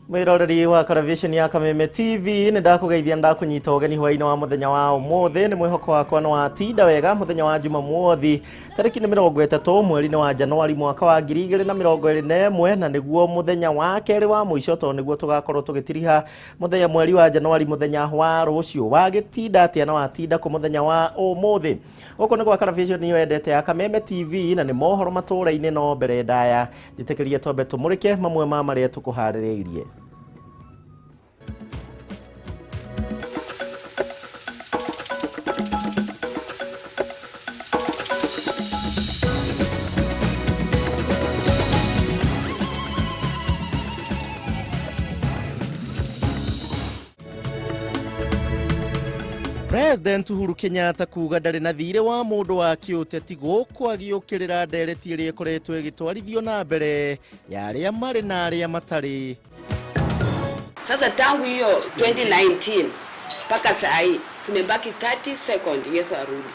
Mwiroreri wa Karavisheni ya Kameme TV, nĩ ndakũgeithia, ndakũnyita ũgeni hwainĩ wa mũthenya wa ũmũthĩ. Nĩ mwĩhoko wakwa nĩ watinda wega. Mũthenya wa Jumamothi, tarĩki nĩ 30 mweri-inĩ wa Januari mwaka wa 2021, na nĩguo mũthenya wa kerĩ wa mũico, tondũ nĩguo tũgakorwo tũgĩtiriha mũthenya mweri wa Januari mũthenya wa rũciũ. Wagĩtinda atĩa na watinda kũ mũthenya wa ũmũthĩ? Gũkũ nĩ gwa Karavisheni wendete ya Kameme TV, na nĩ mohoro matũũra-inĩ. No mbere ndaya, njĩtĩkĩrie twambe tũmũrĩke mamwe ma marĩa tũkũharĩrĩirie. President Uhuru Kenyatta kuga ndarĩ na thirĩ wa mũndũ wa kĩũteti gũkũ agĩũkĩrĩra ndereti ĩrĩa ĩkoretwo ĩgĩtwarithio na mbere ya arĩa marĩ na arĩa matarĩ. Sasa tangu hiyo 2019 mpaka saa hii zimebaki 30 second Yesu arudi.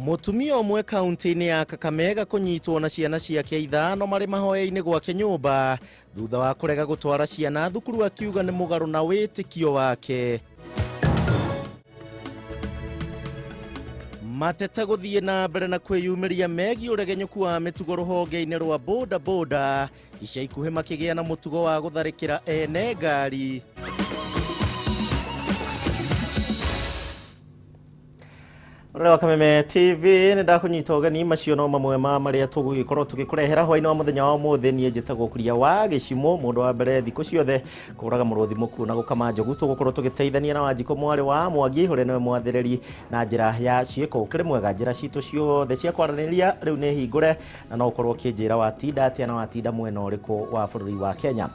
Mũtumia ũmwe kaunti-inĩ ya Kakamega kũnyitwo na ciana ciake 5 marĩ mahoya-inĩ gwake nyũmba thutha wa kũrega gũtwara ciana thukuru, akiuga nĩ mũgarũ na wĩtĩkio wake. Mateta gũthiĩ na mbere na kwĩyumĩria megiĩ ũregenyũku wa mĩtugo rũhonge-inĩ rwa boda boda, ica ikuhĩ makĩgĩa na mũtugo wa gũtharĩkĩra ene ngari. Ũrĩa wa Kameme TV, nĩ ndakũnyita ũgeni. Macio no mamwe ma marĩa tũgũgĩkorwo tũgĩkũrehera hwainĩ wa mũthenya wa ũmũthĩ. Niĩ njĩtagwo Kuria wa Gĩcimo, mũndũ wa mbere thikũ ciothe kũraga mũrũthi mũkuũ na gũkama njogu. Tũgũkorwo tũgĩteithania na Wanjikũ mwarĩ wa Mwangi, ũrĩa nĩwe mwathĩrĩri na njĩra ya ciĩko. Ũkĩrĩ mwega. Njĩra citũ ciothe cia kwaranĩria rĩu nĩ hingũre, na no ũkorwo ũkĩnjĩra watinda atĩa na watinda mwena ũrĩkũ wa bũrũri wa Kenya.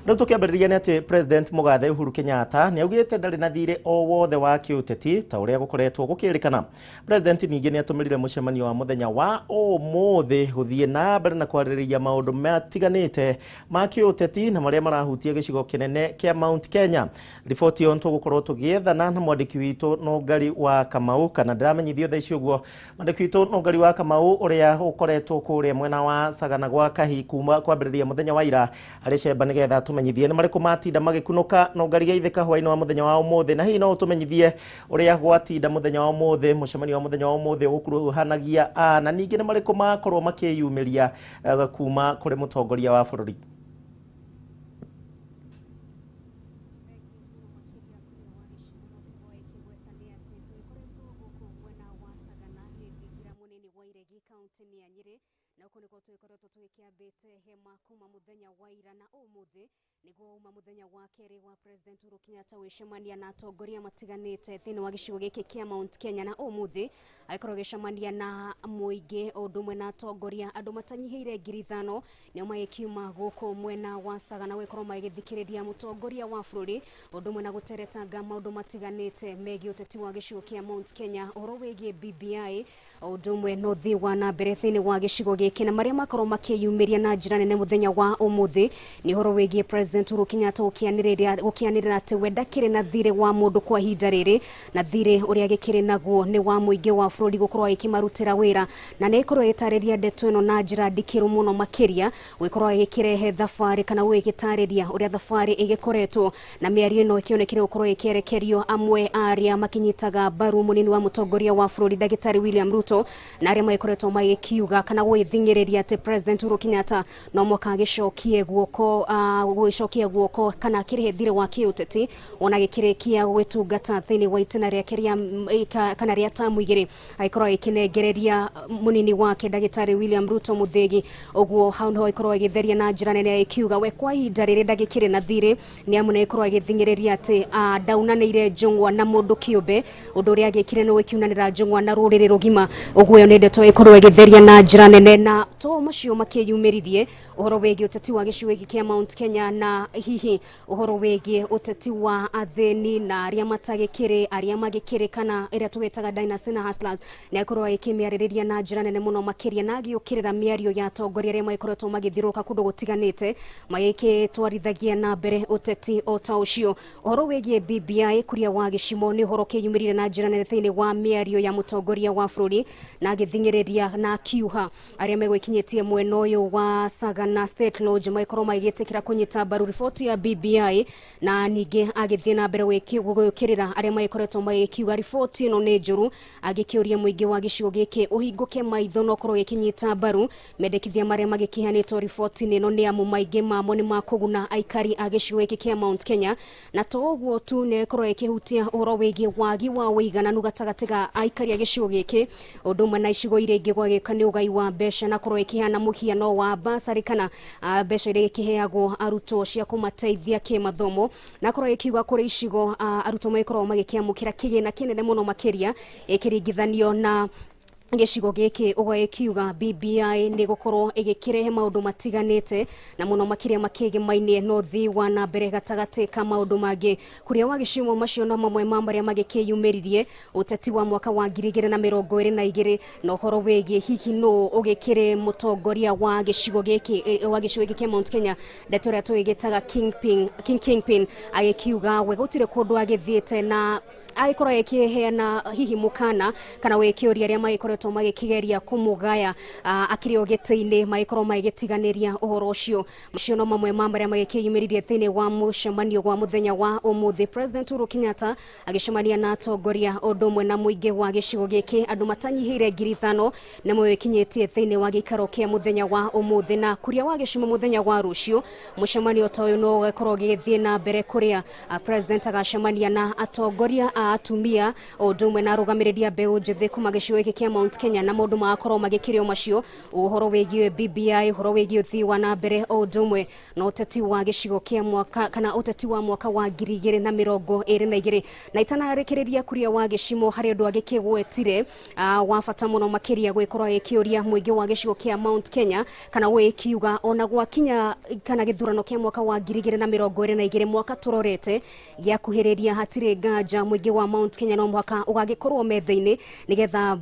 Rĩu tũkĩambĩrĩria nĩ atĩ President Mũgathe Uhuru Kenyatta nĩ augĩte ndarĩ na thirĩ o wothe wa kĩũteti ta ũrĩa gũkoretwo gũkĩrĩkana. President ningĩ nĩ atũmĩrire mũcemanio wa mũthenya wa ũmũthĩ gũthiĩ na mbere na kwarĩrĩria maũndũ matiganĩte ma kĩũteti na marĩa marahutia gĩcigo kĩnene kĩa Mount Kenya. Riboti ĩyo tũgũkorwo tũgĩethana na mwandĩki witũ Nũngari wa Kamau, kana ndĩramenyithio thaa ici ũguo mwandĩki witũ Nũngari wa Kamau ũrĩa ũkoretwo kũrĩa mwena wa Sagana gwa Kahi kuma kwambĩrĩria mũthenya wa ira arĩ cemba, nĩgetha tũmenyithie nĩ marĩkũ matinda magĩkunũka. Nũngari, geithĩka hwainĩ wa mũthenya wa ũmũthĩ, na hihi no ũtũmenyithie ũrĩa gwatinda mũthenya wa ũmũthĩ, mũcemanio wa mũthenya wa ũmũthĩ ũgũkuruhanagia a, na ningĩ nĩ marĩkũ makorwo makĩyumĩria kuma kũrĩ mũtongoria wa bũrũri? Na nĩkuo tũgĩkoretwo tũgĩkĩambĩte hema kuma mũthenya wa ira, na ũmũthĩ nĩguo uma mũthenya wa kerĩ wa President Uhuru Kenyatta gwĩcemania na atongoria matiganĩte thĩinĩ wa gĩcigo gĩkĩ kĩa Mount Kenya. Na ũmũthĩ agĩkorwo agĩcemania na mũingĩ o ũndũ ũmwe na atongoria, andũ matanyihĩire 5,000 nĩo magĩkiuma gũkũ mwena wa Sagana gũgĩkorwo magĩthikĩrĩria mũtongoria wa bũrũri, ũndũ ũmwe na gũteretanga maũndũ matiganĩte megiĩ ũteti wa gĩcigo kĩa Mount Kenya, ũhoro wĩgiĩ BBI o ũndũ ũmwe na ũthii wa na mbere thĩinĩ wa gĩcigo gĩkĩ. Na marĩa makorwo makĩyumĩria na njĩra nene mũthenya wa ũmũthĩ nĩ ũhoro wĩgiĩ President Uhuru Kenyatta gũkĩanĩrĩra atĩ we ndakĩrĩ na thirĩ wa mũndũ kwa ihinda rĩrĩ, na thirĩ ũrĩa gĩkĩrĩ naguo nĩ wa mũingĩ wa bũrũri gũkorwo agĩkĩmarutĩra wĩra. Na nĩ ĩkorwo ĩgĩtarĩria ndeto ĩno na njĩra ndikĩru mũno makĩria, gũgĩkorwo agĩkĩrehe thabarĩ kana gũgĩgĩtarĩria ũrĩa thabarĩ ĩgĩkoretwo, na mĩario ĩno ĩkĩonekire gũkorwo ĩkĩerekerio amwe arĩa makĩnyitaga mbaru mũnini wa mũtongoria wa bũrũri Ndagĩtarĩ William Ruto, na arĩa magĩkoretwo magĩkiuga kana gũgĩthing'ĩrĩria atĩ President Uhuru Kenyatta no mũhaka agĩcokie guoko, gũgĩcokia guoko kana akĩrĩhe thirĩ wa kĩũteti ona gĩkĩrĩkia gũgĩtungata thĩinĩ wa itĩna rĩake rĩa kana rĩa tamu 2, agĩkorwo agĩkĩnengereria mũnini wake Ndagĩtarĩ William Ruto Mũthĩgi. Ũguo hau niho agĩkorwo agĩtheria na njĩra nene, agĩkiuga we kwa ihinda rĩrĩ ndagĩkĩrĩ na thirĩ, nĩ amu nĩ agĩkorwo agĩthing'ĩrĩria atĩ ndaunanĩire njũng'wa na mũndũ kĩũmbe, ũndũ ũrĩa agĩkire nĩ gũkiunanĩra njũng'wa na rũrĩrĩ rũgima. Ũguo ĩyo nĩ ndeto ĩkorwo ĩgĩtheria na njĩra nene, na to macio makĩyumĩririe ũhoro wĩgiĩ ũteti wa gĩcigo gĩkĩ kĩa Mount Kenya, na hihi ũhoro wĩgiĩ ũteti wa athĩni na arĩa matagĩkĩrĩ, arĩa magĩkĩrĩ, kana ĩrĩa tũgĩtaga dynasty na hustlers, nĩ akorwo agĩkĩmĩarĩrĩria na njĩra nene mũno makĩria, na agĩũkĩrĩra mĩario ya atongoria arĩa magĩkoretwo magĩthiũrũrũka kũndũ gũtiganĩte magĩgĩtwarithagia na mbere ũteti o ta ũcio. Ũhoro wĩgiĩ BBI, Kuria wa Gĩcimo, nĩ ũhoro ũkĩyumĩrire na njĩra nene thĩinĩ wa mĩario ya mũtongoria wa bũrũri, na agĩthing'ĩrĩria na akiuha arĩa megwĩkinyĩtie mwena ũyũ wa Sagana State Lodge magĩkorwo magĩgĩtĩkĩra kũnyita mbaru riboti ya BBI, na ningĩ agĩthiĩ na mbere gũkĩrĩra arĩa magĩkoretwo magĩkiuga riboti ĩno nĩ njũru, agĩkĩũria mũingĩ wa gĩcigo gĩkĩ ũhingũke maitho na ũkorwo gĩkĩnyita mbaru mendekithia marĩa magĩkĩheanĩtwo riboti-inĩ ĩno, nĩ amu maingĩ mamo nĩ makũguna aikari a gĩcigo gĩkĩ kĩa Mount Kenya. Na to ũguo tu, nĩ ĩkorwo ĩkĩhutia ũhoro wĩgiĩ wagi wa ũigananu gatagatĩ ga aikari a gĩcigo gĩkĩ, ũndũ ũmwe na icigo iria ingĩ gwagĩka nĩ ũgai wa mbeca, na korwo ĩkĩheana mũhiano wa basarĩ kana mbeca iria ikĩheagwo arutwo cia kũmateithia kĩmathomo, na korwo ĩkiuga kũrĩ icigo arutwo magĩkoragwo magĩkĩamũkĩra kĩgĩna kĩnene mũno makĩria ĩkĩringithanio na gĩcigo gĩkĩ. Ũguo ĩkiuga BBI nĩ gũkorwo ĩgĩkĩrehe maũndũ matiganĩte na mũno makĩria makĩgemaine na ũthii wa na mbere gatagatĩ ka maũndũ mangĩ. Kuria wa gĩcigo, macio no mamwe ma marĩa magĩkĩyumĩririe ũteti wa mwaka wa 2022, na ũhoro wĩgiĩ hihi nũ ũgĩkĩrĩ mũtongoria wa gĩcigo gĩkĩ, wa gĩcigo gĩkĩ kĩa Mount Kenya, ndeto ĩrĩa tũgĩgĩtaga Kingpin, King Kingpin, agĩkiuga we gũtirĩ kũndũ agĩthiĩte, na agĩkorwo agĩkĩheana hihi mũkana kana wĩkĩũria arĩa magĩkoretwo magĩkĩgeria kũmũgaya akĩrĩ o gĩtĩ-inĩ magĩkorwo magĩgĩtiganĩria ũhoro ũcio. Macio no mamwe ma marĩa magĩkĩyumĩririe thĩinĩ wa mũcemanio wa mũthenya wa ũmũthĩ, President Uhuru Kenyatta agĩcemania na atongoria ũndũ ũmwe na mũingĩ wa gĩcigo gĩkĩ. Andũ matanyihĩire 5,000 nĩ mwĩkinyĩtie thĩinĩ wa gĩikaro kĩa mũthenya wa ũmũthĩ, na kuria wa gĩcimo mũthenya wa rũciũ mũcemanio ta ũyũ no ũgakorwo ũgĩthiĩ na mbere, kũrĩa President agacemania na atongoria a atumia ũndũ ũmwe na arũgamĩrĩri a mbeũ njĩthĩ kuma gĩcigo gĩkĩ kĩa Mount Kenya, na maũndũ magakorwo magĩkĩrio macio, ũhoro wĩgiĩ BBI, ũhoro wĩgiĩ ũthii wa na mbere, o ũndũ ũmwe na ũteti wa gĩcigo kĩa mwaka kana ũteti wa mwaka wa 2022. Na itanarĩkĩrĩria, kuria wa gĩcimo, harĩ ũndũ agĩkĩgwetire wa bata mũno makĩria, gwĩkorwo agĩkĩũria mũingĩ wa gĩcigo kĩa Mount Kenya kana gwĩkiuga ona gwakinya kana gĩthurano kĩa mwaka wa 2022, mwaka tũrorete gĩakuhĩrĩria, hatirĩ nganja mũingĩ wa Mount Kenya no mũhaka ũgagĩkorwo metha-inĩ nĩgetha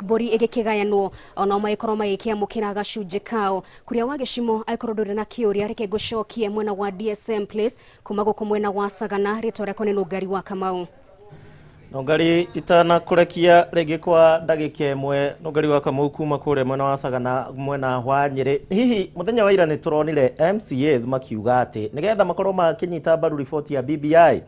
mbũri ĩgĩkĩgayanwo ona magĩkorwo magĩkĩamũkĩra gacunjĩ kao. Kuria wa gĩcimo, angĩkorwo ndũrĩ na kĩũria, reke ngũcokie mwena wa DSM Place kuma gũkũ mwena wa Sagana. Rĩtwa rĩakwa nĩ Nũngari wa Kamau. Nũngari, itanakũrekia rĩngĩ kwa ndagĩka ĩmwe, Nũngari wa Kamau kuma kũrĩa mwena wa Sagana, mwena wa Nyĩrĩ, hihi mũthenya wa ira nĩ tũronire MCAs makiuga atĩ nĩgetha makorwo makĩnyita mbaru riboti ya BBI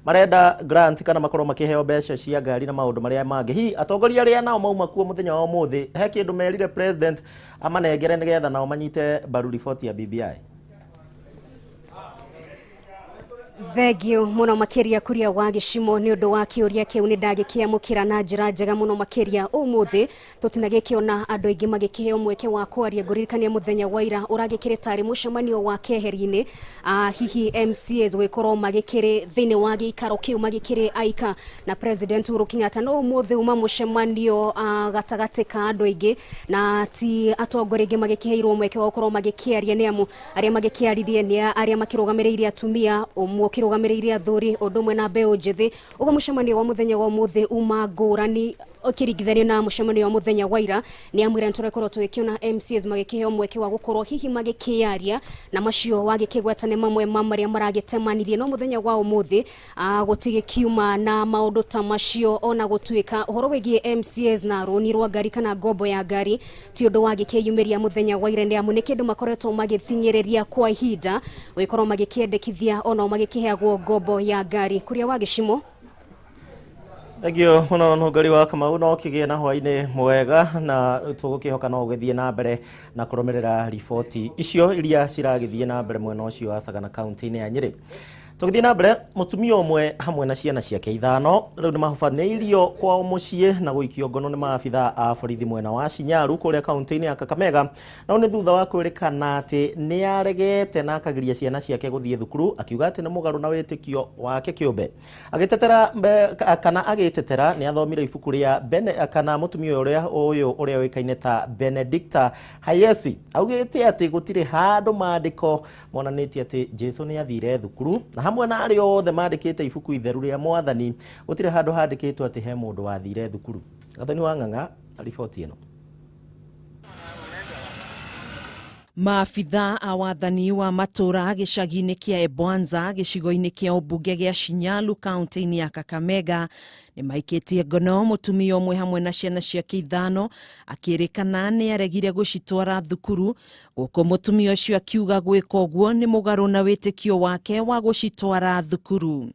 marenda grant kana makorwo makĩheo mbeca cia ngari na maũndũ marĩa mangĩ. Hihi atongoria arĩa nao mauma kuo mũthenya wa ũmũthĩ, he kĩndũ merire President amanengere nĩgetha nao manyite mbaru riboti ya BBI? Thengio mũno makĩria, kuria wa gĩcimo, nĩ ũndũ wa kĩũria kĩu. Nĩ ndagĩkĩamũkĩra na njĩra njega mũno makĩria. Ũmũthĩ tũtinagĩkĩona andũ aingĩ magĩkĩheo mweke wa kwaria. Ngũririkania mũthenya wa ira ũragĩkĩrĩ tarĩ mũcemanio wa keheri-inĩ, hihi MCAs gũgĩkorwo magĩkĩrĩ thĩinĩ wa gĩikaro kĩu magĩkĩrĩ aika na President Uhuru Kenyatta. No ũmũthĩ uma mũcemanio gatagatĩ ka andũ aingĩ, na ti atongoria aingĩ magĩkĩheirwo mweke wa gũkorwo magĩkĩaria, nĩ amu arĩa magĩkĩaririe nĩ arĩa makĩrũgamĩrĩire atumia, ũmwe ũkĩrũgamĩrĩire athuri, ũndũ ũmwe na mbeũ njĩthĩ. Ũguo mũcemanio wa mũthenya wa ũmũthĩ uma ngũrani ũkĩringithanio na mũcemanio wa mũthenya wa ira, nĩ amwĩra nĩtũrakorwo tũgĩkĩona MCAs magĩkĩheo mweke wa gũkorwo hihi magĩkĩaria, na macio wagĩkĩgweta nĩ mamwe ma marĩa maragĩtemanirie. No mũthenya wa ũmũthĩ gũtigĩkiuma na maũndũ ta macio, ona gũtuĩka ũhoro wĩgiĩ MCAs na rũni rwa ngari kana ngombo ya ngari ti ũndũ wagĩkĩyumĩria mũthenya wa ira, nĩ amu nĩ kĩndũ makoretwo magĩthinyĩrĩria kwa ihinda gũgĩkorwo magĩkĩendekithia onao magĩkĩheagwo ngombo ya ngari. Kuria wa gĩcimo. Thengio mũno, Nũngari wa Kamau, no kĩgĩe na hwaĩ-inĩ mwega, na tũgũkĩhoka no ũgĩthiĩ na mbere na kũrũmĩrĩra riboti icio iria ciragĩthiĩ na mbere mwena ũcio wa Sagana, kaunti-inĩ ya Nyĩrĩ. Tũgĩthiĩ na mbere, mũtumia ũmwe hamwe na ciana ciake 5 rĩu nĩ mahubanĩirio kwao mũciĩ na gũikio ngono nĩ maabitha a borithi mwena wa Shinyaru kũrĩa kaunti-inĩ ya Kakamega. No nĩ thutha wa kwĩrĩkana atĩ nĩ aregete na akagiria ciana ciake gũthiĩ thukuru, akiuga atĩ nĩ mũgarũ na wĩtĩkio wake kĩũmbe. Agĩtetera kana agĩtetera nĩ athomire ibuku rĩa Bene, kana mũtumia ũrĩa ũyũ ũrĩa ũĩkaine ta Benedicta Hayesi augĩte atĩ gũtirĩ handũ maandĩko monanĩtie atĩ Jesu nĩ athire thukuru, na hamwe na arĩa othe mandĩkĩte ibuku itheru rĩa Mwathani gũtirĩ handũ handĩkĩtwo atĩ he mũndũ wathire thukuru. Gathoni wa Ng'ang'a, riboti ĩno. Maabitha a wathani wa matũra gĩcagi-inĩ kĩa Ebwanza gĩcigo-inĩ kĩa ũmbunge gĩa Shinyalu kaunti-inĩ ya Kakamega nĩ maikĩtie ngono mũtumia ũmwe hamwe na ciana ciake 5 akĩrĩkana nĩ aregire gũcitwara thukuru gũkũ mũtumia ũcio akiuga gwĩka ũguo nĩ mũgarũ na wĩtĩkio wake wa gũcitwara thukuru.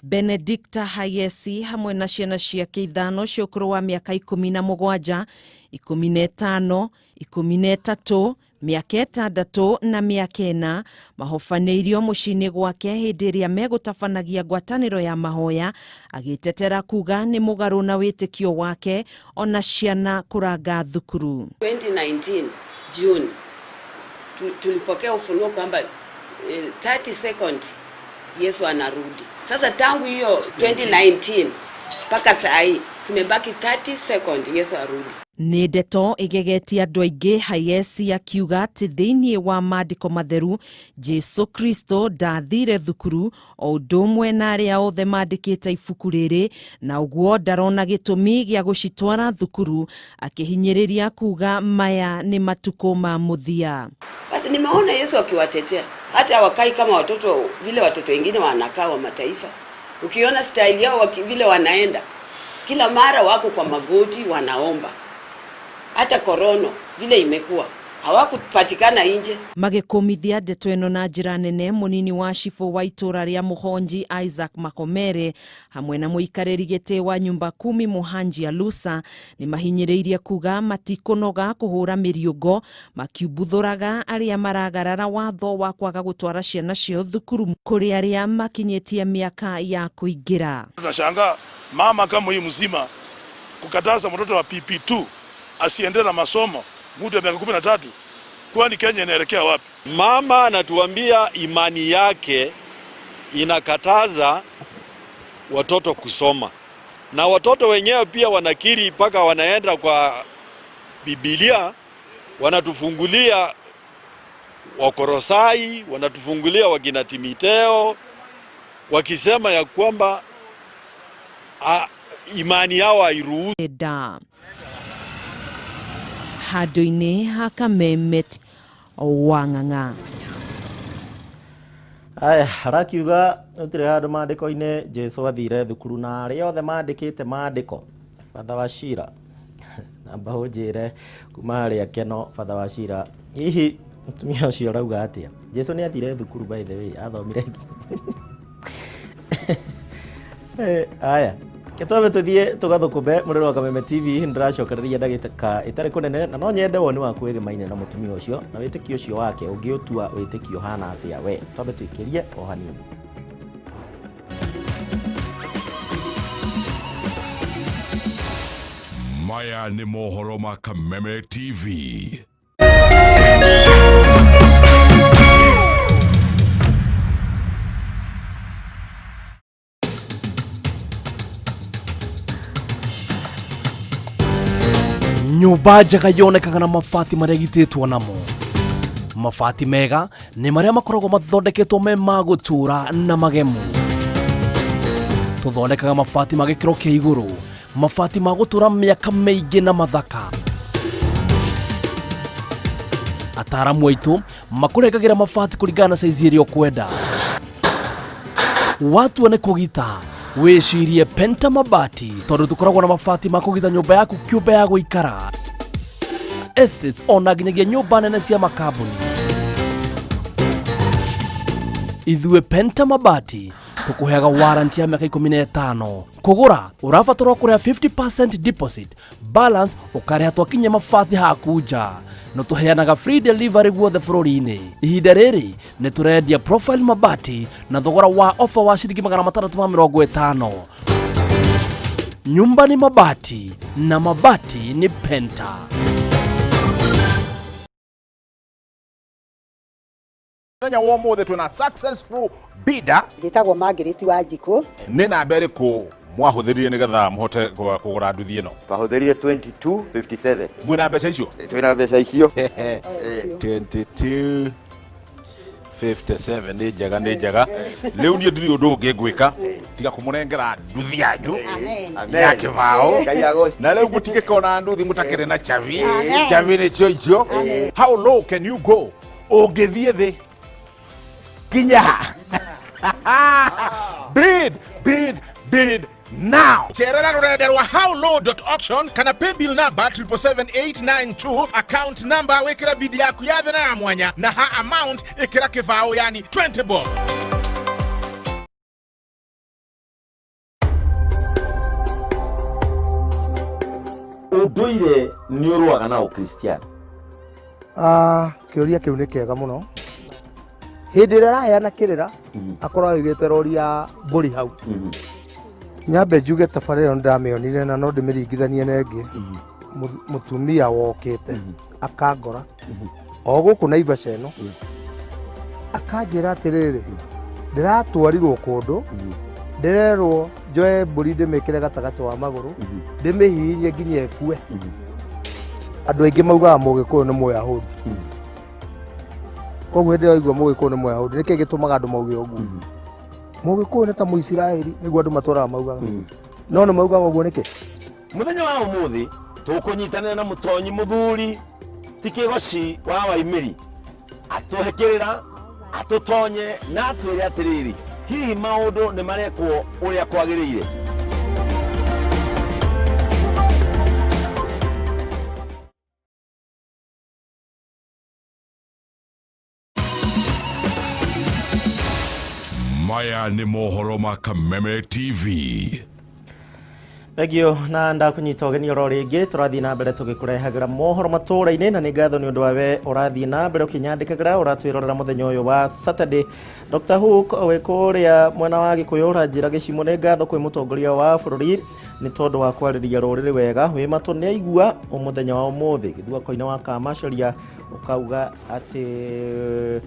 Benedicta Hayesi hamwe na ciana ciake 5 cia ũkũrũ wa mĩaka 17, 15, 13, mĩaka 6 na mĩaka 4 mahobanĩirio mũciĩ-inĩ gwake hĩndĩ ĩrĩa megũtabanagia ngwatanĩro ya mahoya agĩtetera kuga nĩ mũgarũ na wĩtĩkio wake ona ciana kũranga thukuru. 2019 June tulipokea ufunuo kwamba 30 second Yesu anarudi. Sasa tangu hiyo 2019 mpaka saa hii zimebaki 30 second Yesu arudi. Nĩ ndeto ĩgegetie andũ aingĩ Hayesi akiuga atĩ thĩinĩ wa maandĩko matheru Jesu Kristo ndathire thukuru o ũndũ ũmwe na arĩa othe mandĩkĩte ibuku rĩrĩ na ũguo ndarona gĩtũmi gĩa gũcitwara thukuru akĩhinyĩrĩria kuga maya nĩ matukũ ma mũthia. Basi nimeona Yesu akiwatetea hata hawakai kama watoto vile watoto wengine wanakaa wa mataifa. Ukiona style yao vile wanaenda kila mara wako kwa magoti wanaomba. Hata korona vile imekuwa hawakupatikana nje. Magĩkũmithia ndeto ĩno na njĩra nene mũnini wa cibũ wa itũra rĩa Mũhonji Isaac Makomere hamwe na mũikarĩri gĩtĩ wa nyumba kumi Mũhanji Alusa nĩ mahinyĩrĩirie kuga matikũnoga kũhũra mĩriũngo makiumbuthũraga arĩa maragarara watho wa kwaga gũtwara ciana ciao thukuru kũrĩ arĩa makinyĩtie mĩaka ya kũingĩra. Tunashangaa mama kama hii mzima kukataza mtoto wa PP2 asiendelee na masomo mtu wa miaka 13, kwani Kenya inaelekea wapi? Mama anatuambia imani yake inakataza watoto kusoma, na watoto wenyewe pia wanakiri mpaka wanaenda kwa Biblia, wanatufungulia Wakorosai, wanatufungulia wakina Timoteo, wakisema ya kwamba imani yao hairuhusu. Handũ-inĩ ha Kamemet wa Ng'ang'a. Aya, arakiuga gũtirĩ handũ maandĩko-inĩ Jesu athire thukuru na arĩa othe mandĩkĩte maandĩko Father wa Shira namba ũnjĩre kuma harĩa Keno. Father wa Shira, hihi mũtumia ũcio arauga atĩa? Jesu nĩ athire thukuru, by the way, athomire. Aya, ketwambe tuthie tugathũkũme mũrĩro wa Kameme TV nĩndĩracokereria ndagĩka ĩtarĩ kũnene na no nyende woni waku wĩgemaine na mũtumia ũcio na wĩtĩkio ũcio wake ũngĩũtua wĩtĩkio hana atĩa we. Twambe twĩkĩrie o hanini. Maya nĩ mohoro ma Kameme TV. Nyũmba njega yonekaga na mabati marĩa ĩgitĩtwo namo. Mabati mega nĩ marĩa makoragwo mathondeketwo me ma gũtũũra na magemu. Tũthondekaga mabati ma gĩkĩro kĩa igũrũ, mabati ma gũtũũra mĩaka mĩingĩ na mathaka. Ataaramu aitũ makũrengagĩra mabati kũringana na saizi ĩrĩa ũkwenda. Watua nĩ kũgita wĩcirie Penta Mabati tondũ tũkoragwo na mabati ma kũgita nyũmba yaku kĩũmbe ya gũikara, estates ona nginyagia nyũmba nene cia makambuni. Ithuĩ Penta Mabati tũkũheaga warranty ya mĩaka 15. Kũgũra ũrabatarwo kũrĩha 50% deposit, balance ũkarĩha twakinyia mabati haku nja. No tũheanaga free delivery guothe bũrũri-inĩ. Ihinda rĩrĩ nĩ tũrendia Profile Mabati na thogora wa ofa wa ciringi 650. Nyumba ni mabati na mabati ni Penta. Mũthenya wa ũmũthĩ twĩna successful bidder. Njĩtagwo Margaret Wanjikũ. Nĩ namba ĩrĩkũ mwahũthĩrire nĩgetha mũhote kũgũra nduthi ĩno? Twahũthĩrire 2257. Mwĩna mbeca icio? Twĩna mbeca icio. 57 nĩ njega, nĩ njega. Rĩu niĩ ndirĩ ũndũ ũngĩ ngwĩka tiga kũmũnengera nduthi yanyu ya kĩbaũ. Ngai agoce. Na rĩu mũtigĩkona nduthi mũtakĩrĩ na chavi. Amen. Chavi nĩcio icio. How low can you go? Ũngĩthiĩ thĩ kinya bid, bid, bid now. Cerera rũrenda rwa howlow.auction kana paybill number 777892, account number wĩkĩre bid yaku ya thĩ na ya mwanya, na ha amount ĩkĩra kĩbaũ, yani 20 bob. Ũndũire nĩ ũrũaga na ũkristiano? Kĩũria kĩu nĩ kĩega mũno. Hĩndĩ ĩrĩa araheana kĩrĩra, akorwo aigĩte rori ya mbũri hau. Nyambe njuge tabarĩra ĩyo nĩndamĩonire na no ndĩmĩringithanie na ĩngĩ. Mũtumia wokĩte akangora o gũkũ Naivasha ĩno, akanjĩra atĩrĩrĩ, ndĩratwarirwo kũndũ, ndĩrerwo njoe mbũri ndĩmĩkĩre gatagatĩ wa magũrũ, ndĩmĩhihinye nginya ĩkue. Andũ aingĩ maugaga Mũgĩkũyũ nĩ Mũyahudi. Koguo hĩndĩ ĩrĩa waigua Mũgĩkũyũ nĩ Mũyahudi, nĩkĩ gĩtũmaga andũ mauge ũguo? Mũgĩkũyũ nĩ ta Mũisiraeli, nĩguo andũ matũraga maugaga. No nĩ maugaga ũguo nĩkĩ? Mũthenya wa ũmũthĩ tũkũnyitanĩra na mũtonyi mũthuri ti kĩgoci wa Waimĩri, atũhe kĩrĩra, atũtonye na atwĩre atĩrĩrĩ, hihi maũndũ nĩ marekwo ũrĩa kwagĩrĩire? Maya nĩ mohoro ma Kameme TV. Thengio na ndakunyita ũgeni oro rĩngĩ. Tũrathiĩ na mbere tũgĩkũrehagĩra mohoro matũũra-inĩ, na nĩ ngatho nĩ ũndũ wa we ũrathiĩ na mbere ũkĩnyandĩkagĩra ũratwĩrorera mũthenya ũyũ wa Saturday. Dr. Hook wĩ kũrĩa mwena wa Gĩkũyũ ũranjĩra gĩcimo, nĩ ngatho kwĩ mũtongoria wa bũrũri nĩ tondũ wa kwarĩria rũrĩrĩ wega. Wĩ matũ nĩ aigua mũthenya wa ũmũthĩ. Gĩthua-koine wa Kamacaria ũkauga atĩ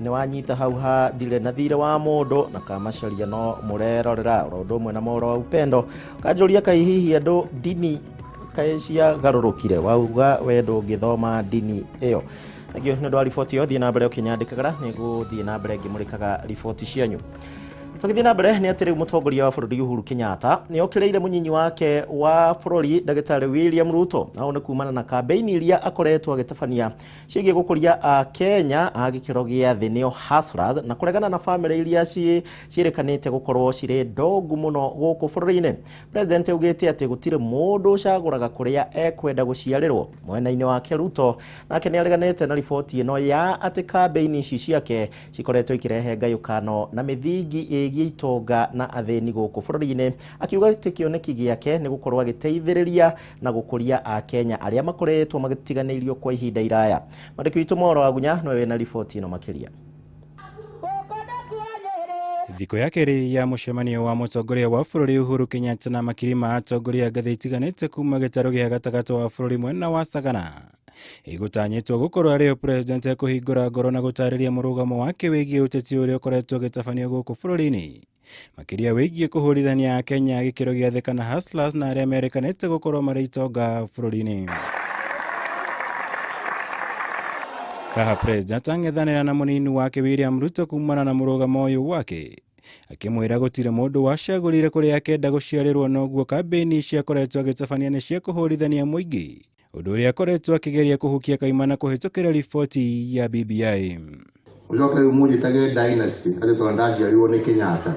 nĩ wanyita hau ha ndirĩ na thirĩ wa mũndũ na Kamacaria no mũrerorera oro ũndũ ũmwe na mohoro wa upendo. Ũkanjũria kaĩ hihi andũ ndini kaĩ ciagarũrũkire, wauga we ndũngĩthoma ndini ĩyo. Thengio nĩ ũndũ wa riboti ĩyo, thiĩ na mbere ũkĩnyandĩkagĩra, nĩ ngũthiĩ na mbere ngĩmũrĩkaga riboti cianyu. Tũgĩthiĩ na mbere nĩ atĩ rĩu mũtongoria wa bũrũri Uhuru Kenyatta nĩ okĩrĩire mũnyinyi wake wa bũrũri ndagĩtarĩ William Ruto, na ũũ nĩ kumana na kambĩini iria akoretwo agĩtabania ciĩgiĩ gũkũria a Kenya a gĩkĩro gĩa thĩ, nĩo hustlers, na kũregana na bamĩrĩ iria ciĩrĩkanĩte gũkorwo cirĩ ndongu mũno gũkũ bũrũri-inĩ. President augĩte atĩ gũtirĩ mũndũ ũcagũraga kũrĩa ekwenda gũciarĩrwo. Mwena-inĩ wake Ruto nake nĩ areganĩte na riboti ĩno ya atĩ kambĩini ici ciake cikoretwo ikĩrehe ngayũkano na mĩthingi ĩgiĩ itonga na athĩni gũkũ bũrũri-inĩ, akiuga atĩ kĩoneki gĩake nĩ gũkorwo agĩteithĩrĩria na gũkũria Akenya arĩa makoretwo magĩtiganĩirio kwa ihinda iraya. Mwandĩki witũ Mohoro wa Gunya nĩwe wĩna riboti ĩno makĩria. Thikũ ya kerĩ ya mũcemanio wa mũtongoria wa bũrũri Uhuru Kenyatta na makiri ma atongoria ngathĩ itiganĩte kuma gĩtarũ gĩa gatagatĩ wa bũrũri mwena wa Sagana ĩgũtanyĩtwo gũkorwo arĩo president ekũhingũra ngoro na gũtarĩria mũrũgamo wake wĩgiĩ ũteti ũrĩa ũkoretwo ũgĩtabanio gũkũ bũrũri-inĩ, makĩria wĩgiĩ kũhũrithania Akenya gĩkĩro gĩa thĩ kana hustlers na arĩa merĩkanĩte gũkorwo marĩ itonga bũrũri-inĩ. Haha president ang'ethanĩra na mũnini wake William Ruto kumana na mũrũgamo ũyũ wake, akĩmwĩra gũtirĩ mũndũ wacagũrire kũrĩa akenda gũciarĩrwo, noguo kambĩini ciakoretwo agĩtabania nĩ cia kũhũrithania mũingĩ, ũndũ ũrĩa akoretwo akĩgeria kũhukia kaimana kũhĩtũkĩra riboti ya BBI. Ũcoke rĩu mũnjĩtage dynasty atĩ tondũ ndaciarirwo nĩ Kenyatta.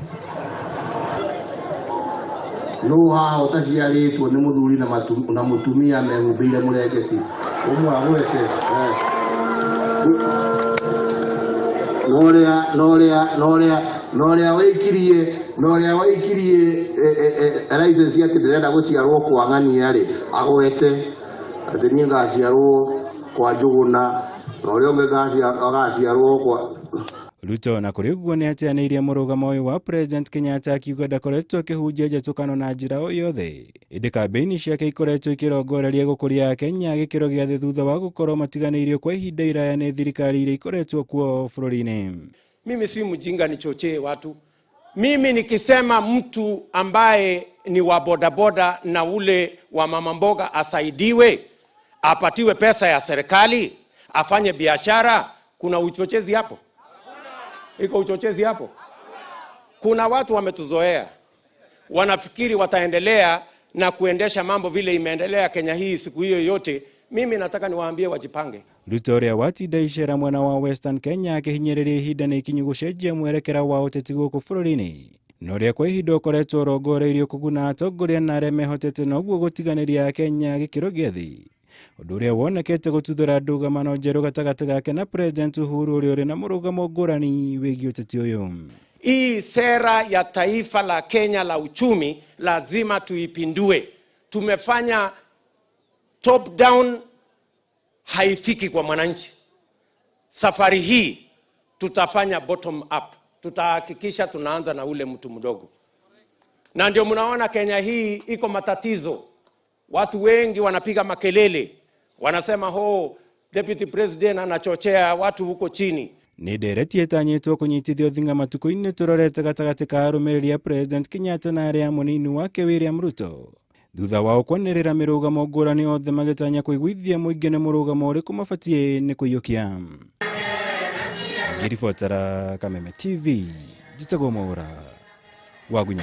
Nũ haha ũtaciarĩtwo nĩ mũthuri na mũtumia mehumbĩire mũrengeti? Ũmwe agwete. Norĩa waikirie license atĩ ndĩrenda gũciarwo kwa ng'ania rĩ, agwete atĩ niĩ ngaciarwo kwa Njũgũna na ũrĩa ũngĩ agaciarwo kwa Ruto na kũrĩ ũguo nĩ ateanĩirie mũrũgamo ũyũ wa President Kenyatta, akiuga ndakoretwo akĩhunjia njatũkano na njĩra o yothe, ĩndĩ kambĩini ciake ikoretwo ikĩrongoreria gũkũria Akenya gĩkĩro gĩa thĩ thutha wa gũkorwo matiganĩirio kwa ihinda iraya nĩ thirikari iria ikoretwo kuo bũrũri-inĩ. Mimi si mjinga nichochee watu. Mimi nikisema mtu ambaye ni wa bodaboda na ule wa mama mboga asaidiwe, apatiwe pesa ya serikali, afanye biashara, kuna uchochezi hapo? Iko uchochezi hapo? Kuna watu wametuzoea, wanafikiri wataendelea na kuendesha mambo vile imeendelea Kenya hii siku hiyo yote. Mimi nataka niwaambie wajipange. Ruto ũrĩa watinda icera mwena wa Western Kenya akĩhinyĩrĩria ihinda nĩ ikinyu gũcenjia mwerekera wa ũteti gũkũ bũrũri-inĩ na ũrĩa kwa ihinda ũkoretwo ũrongoreirio kũguna atongoria na arĩa mehotete noguo gũtiganĩria Kenya gĩkĩro gĩa thĩ, ũndũ ũrĩa wonekete gũtuthũra ndũgamano njerũ gatagatĩ gake na President Uhuru ũrĩa ũrĩ na mũrũgamo ngũrani wĩgiĩ ũteti ũyũ. Hii sera ya taifa la Kenya la uchumi lazima tuipindue. Tumefanya top down, haifiki kwa mwananchi. Safari hii tutafanya bottom up. Tutahakikisha tunaanza na ule mtu mdogo. Na ndio mnaona Kenya hii iko matatizo. Watu wengi wanapiga makelele, wanasema ho, Deputy President anachochea watu huko chini. Nĩ ndereti ĩtanyĩtwo kũnyitithio thinga matukũ-inĩ tũrorete gatagatĩ ka arũmĩrĩri a President Kenyatta na arĩa mũnini wake William Ruto thutha wao kwanĩrĩra mĩrũgamo ngũrani othe magĩtanya kũiguithia mũingĩ nĩ mũrũgamo ũrĩkũ mabatiĩ nĩ kũiyũkia. Ngĩribotera Kameme TV, njĩtagwo Mwaura Wagunya.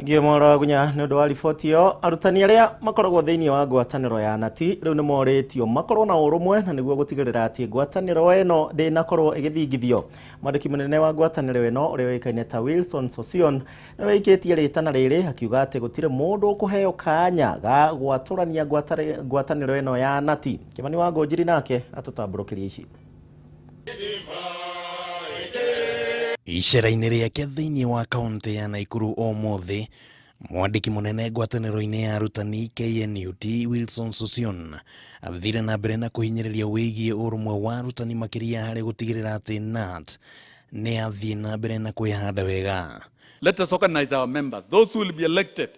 Ngio Mwaura Wagunya nĩ ũndũ wa riboti ĩyo. Arutani arĩa makoragwo thĩinĩ wa ngwatanĩro ya Nati rĩu nĩ morĩtio makorwo na ũrũmwe na nĩguo gũtigĩrĩra atĩ ngwatanĩro ĩno ndĩnakorwo ĩgĩthingithio. Mwandĩki mũnene wa ngwatanĩro ĩno ũrĩa ũĩkaine ta Wilson Sosion nĩwe wĩkĩtie rĩtana rĩrĩ akiuga atĩ gũtirĩ mũndũ ũkũheo kanya ga gwatũrania ngwatanĩro ĩno ya Nati. Kĩmani wa Ngũnjiri nake atũtambũrũkĩrie ici. Icera-inĩ rĩake thĩinĩ wa kaunti ya Nakuru ũmũthĩ, mwandĩki mũnene ngwatanĩro-inĩ ya arutani KNUT Wilson Sosion athire na mbere na kũhinyĩrĩria wĩgiĩ ũrũmwe wa arutani makĩria harĩ gũtigĩrĩra atĩ KNUT nĩ athiĩ na mbere na kwĩhanda wega. Let us organize our members. Those who will be elected,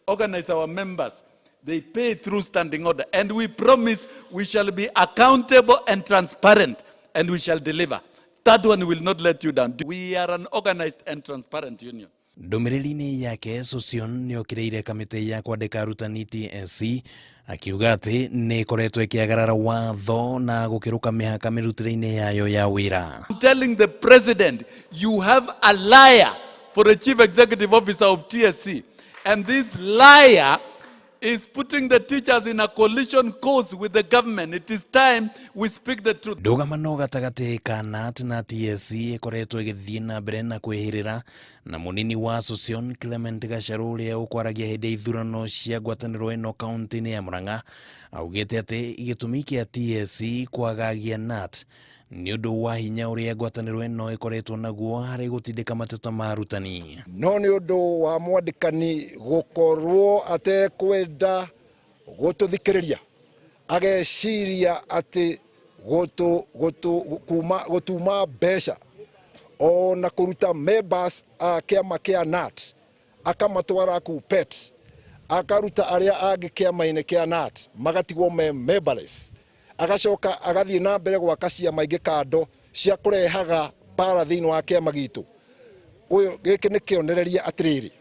organize our members. They pay through standing order, and we promise we shall be accountable and transparent, and we shall deliver. That one will not let you down. We are an organized and transparent union. Ndũmĩrĩri-inĩ yake Sosion nĩokĩrĩire kamĩtĩ ya kwandĩka arutani TSC akiuga atĩ nĩ ĩkoretwo ĩkĩagarara watho na gũkĩrũka mĩhaka mĩrutĩre-inĩ yayo ya wĩra. I'm telling the president, you have a liar for the chief executive officer of TSC, and this liar is putting the teachers in a collision course with the government. It is time we speak the truth. Ndũgamano gatagatĩ ka KNUT na TSC ĩkoretwo ĩgĩthiĩ na mbere na kwĩhĩrĩra na mũnini wa Sosion Clement Gacharu ũrĩa ũkwaragia hĩndĩ ya ithurano cia ngwatanĩro ĩno kaunti-inĩ ya Murang'a augĩte atĩ gĩtũmi kĩa TSC kwagagia KNUT nĩ ũndũ wa hinya ũrĩa ngwatanĩro ĩno ĩkoretwo naguo harĩ gũtindĩka mateta ma arutani. No nĩ ũndũ wa mwandĩkani gũkorwo atekwenda gũtũthikĩrĩria, ageciria atĩ gũtuma mbeca ona kũruta members a kĩama kĩa KNUT akamatwara KUPPET, akaruta arĩa angĩ kĩama-inĩ kĩa KNUT magatigwo me memberless, agacoka agathiĩ na mbere gwaka ciama ingĩ kando cia kũrehaga mbara thĩinĩ wa kĩama gitũ. Ũyũ gĩkĩ nĩ kĩonereria atĩrĩrĩ,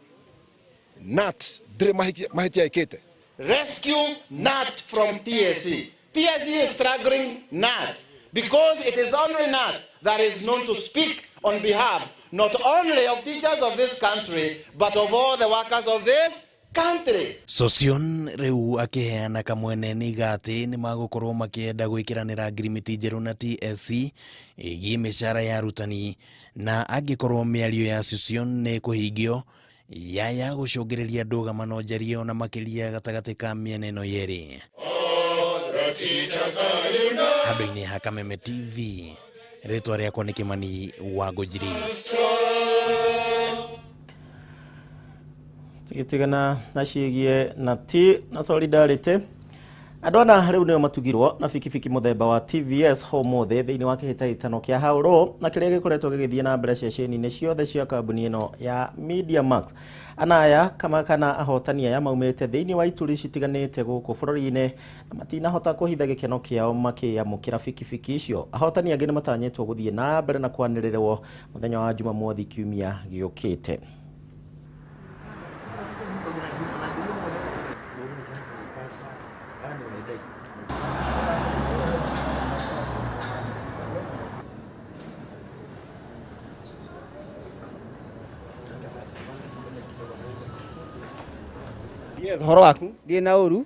KNUT ndĩrĩ mahĩtia ĩkĩte. Rescue KNUT from TSC. TSC is struggling KNUT because it is only KNUT that is known to speak on behalf not only of teachers of this country but of all the workers of this country. Sosion rĩu akĩheana kamwene nĩiga atĩ nĩmagũkorwo makĩenda gwĩkĩranĩra ngirimiti njerũ na TSC ĩgiĩ mĩcara ya arutani, na angĩkorwo mĩario ya Sosion nĩ ĩkũhingio yaya gũcũngĩrĩria ndũgamano njarie ona makĩria gatagatĩ ka mĩena ĩno yerĩ. Handũ-inĩ ha Kameme TV, rĩtwa rĩakwa nĩ Kĩmani wa Ngũnjiri. Tũgĩtigana na ciĩgiĩ Nati na Solidarity, andũ ana rĩu nĩo matugirwo na bikibiki mũthemba wa TVS ũmũthĩ thĩinĩ wa kĩhĩtahĩtano kĩa Hauro na kĩrĩa gĩkoretwo gĩgĩthiĩ na mbere ceceni-inĩ ciothe cia kambuni ĩno ya Media Max. Ana aya kama kana ahotani aya maumĩte thĩinĩ wa ituri citiganĩte gũkũ bũrũri-inĩ na matinahota kũhitha gĩkeno kĩao makĩamũkĩra bikibiki icio. Ahotani angĩ nĩmatanyĩtwo gũthiĩ na mbere na kwanĩrĩrwo mũthenya wa Jumamothi kiumia gĩũkĩte. Yes, horo waku? Ndĩ na ũru.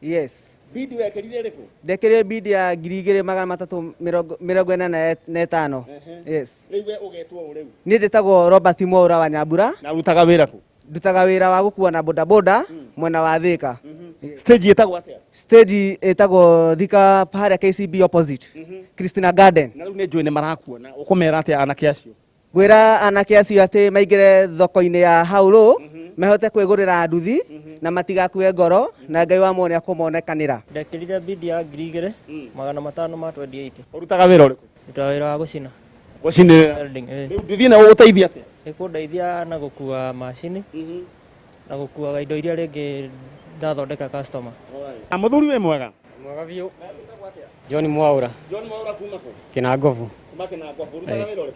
Yes. Bidi wekĩrire rĩkũ? Ndekĩrire bidi ya 2385. Yes. Rĩu we ũgetwo ũ rĩu? Niĩ njĩtagwo Robert Mwaura wa Nyambura. Na ũrutaga wĩra kũ? Ndutaga wĩra wa gũkua na bodaboda mwena wa Thika. Stage ĩtagwo atĩa? Stage ĩtagwo Thika harĩa KCB opposite. Christina Garden. Na rĩu nĩ njũĩ nĩ marakuona. Ũkũmera atĩa anake acio? Ngwĩra anake acio atĩ maingĩre thoko-inĩ ya hau rũ mahote kwĩgũrĩra nduthi na matigakue ngoro na Ngai wa muoyo nĩakũmonekanĩra. Ndekĩrire bidi ya 2528. Ũrutaga wĩra ũrĩkũ? Ndutaga wĩra wa gũcina. Gũcinĩrĩra? Welding, ĩĩ. Rĩu nduthi ĩno ĩgũgũteithia atĩa? Ĩkũndeithia na gũkua macini na gũkuaga indo iria rĩngĩ ndathondeka customer. Na mũthuri wĩ mwega? Mwega biũ. John Mwaura. John Mwaura kuma kũ? Kĩnangobu. Kuma Kĩnangobu. Ũrutaga wĩra ũrĩkũ?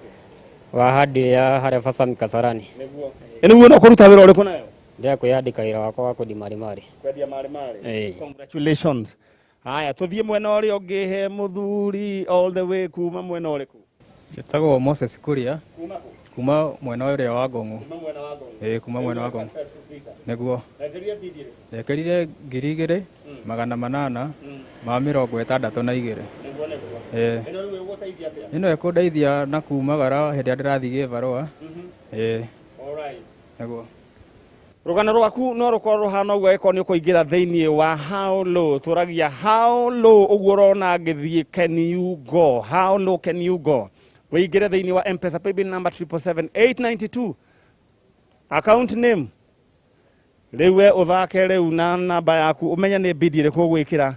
Wa hardware harĩa Basami Kasarani. Nĩguo. Ĩ nĩguo no kũruta wĩra ũrĩkũ nayo? Ndĩrenda kwĩyandĩka wĩra wakwa wa kwendia marĩ marĩ. Kwendia marĩ marĩ. Ĩĩ. Congratulations. Haya, tũthiĩ mwena ũrĩa ũngĩ he mũthuri all the way kuma mwena ũrĩkũ? Njĩtagwo Moses Kuria. Kuma kũ? Kuma mwena ũrĩa wa Ngong'o. Kuma mwena wa Ngong'o. Ĩĩ, kuma mwena wa Ngong'o. Nĩguo. Wekĩrire bidi ĩrĩkũ? Ndekĩrire 2862. Nĩguo nĩguo. Ĩĩ. Ĩno rĩu ĩgũgũteithia atĩa? Ĩno ĩkũndeithia na kumagara hĩndĩ ĩrĩa ndĩrathiĩ gĩbarũa. Ĩĩ. Alright. Nĩguo. Rũgano rwaku no rũkorwo rũhana ũguo angĩkorwo nĩ ũkũingĩra thĩinĩ wa how low. Tũragia how low ũguo ũrona ngĩthiĩ, can you go? How low can you go? Wĩingĩre thĩinĩ wa M-Pesa paybill number 777892, account name rĩu we ũthake rĩu na namba yaku, ũmenye nĩ bidi ĩrĩkũ ũgwĩkĩra,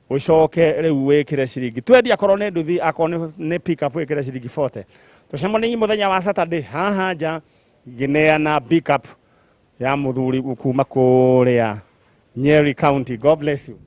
ũcoke rĩu wĩkĩre ciringi 20, akorwo nĩ nduthi, akorwo nĩ pick up wĩkĩre ciringi 40. Tũcemanie mũthenya wa Saturday haha nja ngĩneana pick up ya mũthuri kuma kũrĩa Nyeri County. God bless you.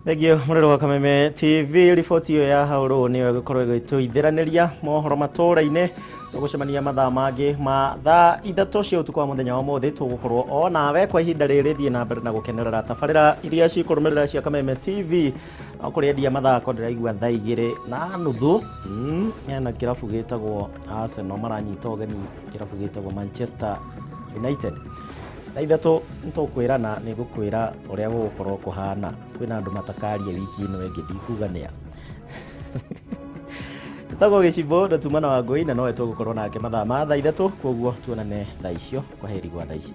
Thengio mũrĩro wa Kameme TV. Riboti ĩyo ya hau rũ nĩyo ĩgũkorwo ĩgĩtũithĩranĩria mohoro matũra-inĩ. Tũgũcemania mathaa mangĩ ma thaa 3 cia ũtukũ wa mũthenya wa ũmũthĩ. Tũgũkorwo o nawe kwa ihinda rĩrĩ. Thiĩ na mbere na gũkenerera tabarĩra iria cikũrũmĩrĩra cia Kameme TV. No kũrĩ endia mathako, ndĩraigua thaa 2:30 hena kĩrabu gĩtagwo Arsenal maranyita ũgeni kĩrabu gĩtagwo Manchester United. Thaa 3 nĩtũkwĩrana, nĩ ngũkwĩra ũrĩa gũgũkorwo kũhana. Kwĩna andũ matakaria wiki ĩno ĩngĩ, ndikuga nĩa. Tagwo gĩcimbo na tuma na Wangũi, na nowe tũgũkorwo nake mathaa ma thaa 3. Koguo tuonane thaa icio. Kwa heri gwa thaa ici.